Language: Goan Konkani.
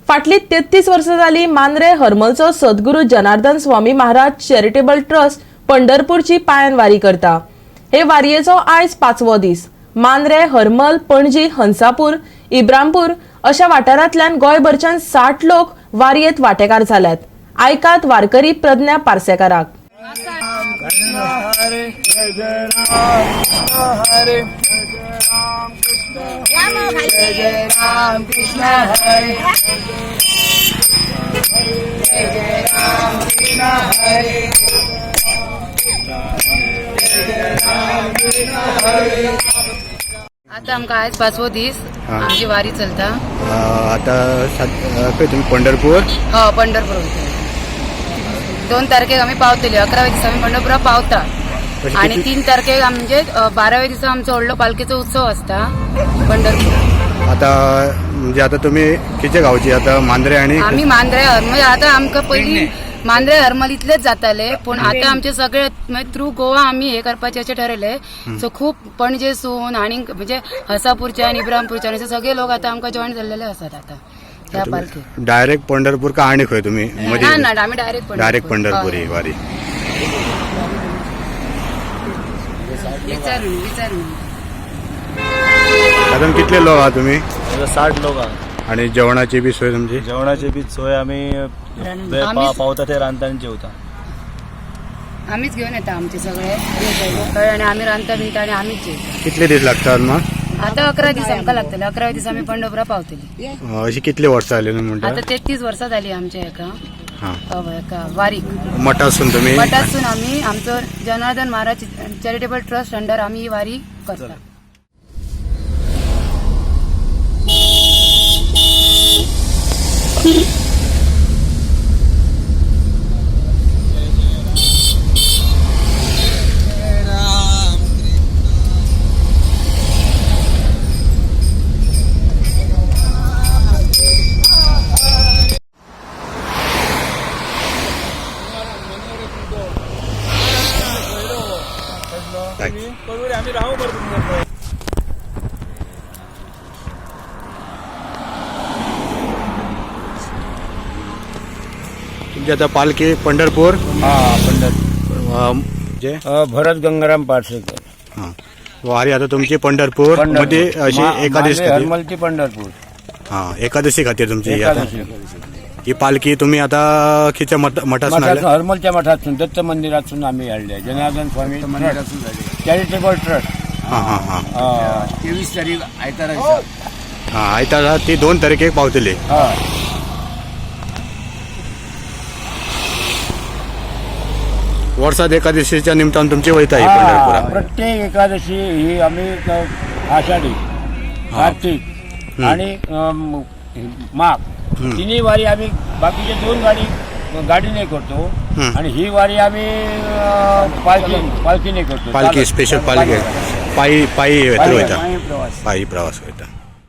फाटली 33 वर्सां जाली मांद्रे हरमलचो सद्गुरू जनार्दन स्वामी महाराज चॅरिटेबल ट्रस्ट पंढरपूरची पायान वारी करता. हे वारयेचो आयज 5वो दीस. मांद्रे, हरमल, पणजी, हंसापूर, इब्रामपूर अशा वाठारांतल्यान गोंयभरच्यान 60 लोक वारयेत वांटेकार जाल्यात. आयकात वारकरी प्रज्ञा पार्सेकाराक. हरे जय जय राम कृष्ण हरे जय जय राम कृष्ण जय जय राम कृष्ण हरे जय जय राम कृष्ण हरे जय जय राम कृष्ण हरे. आता आमकां आयज 5वो दीस आमची वारी चलता. आता खंय तुमी पंढरपूर? हय, पंढरपूर वयता. 2 तारखेक आमी पावतली. 11व्या दिसा आमी पंढरपुरा पावता अशें आणि कितली- 3 तारखेक म्हणजे 12व्या दिसा आमचो व्हडलो पालखेचो उत्सव आसता पंढरपूर. आता म्हणजे आता तुमी किती गावची आता मांद्रे आणि आमी मांद्रे म्हणजे आता आमकां पयलीं मांद्रे हरमल इतलेच जाताले, पूण आता आमचे सगळे थ्रू गोवा आमी हे करपाचे अशें ठरयले. सो खूब पणजेसून आणि म्हणजे हसापूरच्यान, इब्रामपूरच्यान अशे सगळे लोक आता आमकां जॉईन जाल्लेले आसात आता ह्या पालखेक. डायरेक्ट पंढरपूर का आणि खंय तुमी ना ना, आमी डायरेक्ट. डायरेक्ट पंढरपूर ही वारी. विचारून विचारून. साधारण कितले लोक आहा तुमी? 60 लोक आहा. आणि जेवणाची बी सोय तुमची? जेवणाची बी सोय आमी पावता ते रांदता आनी जेवता. आमीच घेऊन येता आमचे सगळे कळ्ळें, आणि आमी रांदता बिंता आणि आमीच जेवता. कितले दीस लागतात मग? आता 11 दीस आमकां लागतले. 11व्या दिसा आमी पंढरपुरा पावतली. अशी कितली वर्सां जाली न्हू म्हणटा? आता 33 वर्सां जाली आमच्या हेका. हा. हेका वारीक. मठासून तुमी? मठातसून आमी आमचो Janardan Maharaj charitable trust under आमी ही वारी करता. आम्ही राहू बरं. तुमची आता पालखी पंढरपूर? हा, पंढरपूर. म्हणजे भरत गंगाराम पार्सेकर. हा, वारी आता तुमची पंढरपूर मध्ये अशी एकादशी खातीर? हरमलची पंढरपूर. हा, एकादशी खातीर तुमची ही आता एकादशी. ही पालखी तुम्ही आता खिच्या मठासून मठातून, हाडल्या? हरमलच्या मठातून, दत्त मंदिरातून आम्ही हाडले. Janardan Swami charitable trust. हा हा हा. 23 तारीख आयतारा दिसा. हा, आयतारा ती 2 तारखेक पावतली. हा. वर्सात एकादशीच्या निमतान तुमची वयता ही पंढरपुराक? प्रत्येक एकादशी ही आम्ही आषाढी, कार्तिक आणि माघ तिन्ही वारी आम्ही, बाकीचे 2 गाडी गाडीने करतो आणि ही वारी आम्ही पालखीने करतो. पालखी चालत. स्पेशल पालखी पायी पायी पायी वयता. प्रवास. पायी प्रवास वयता.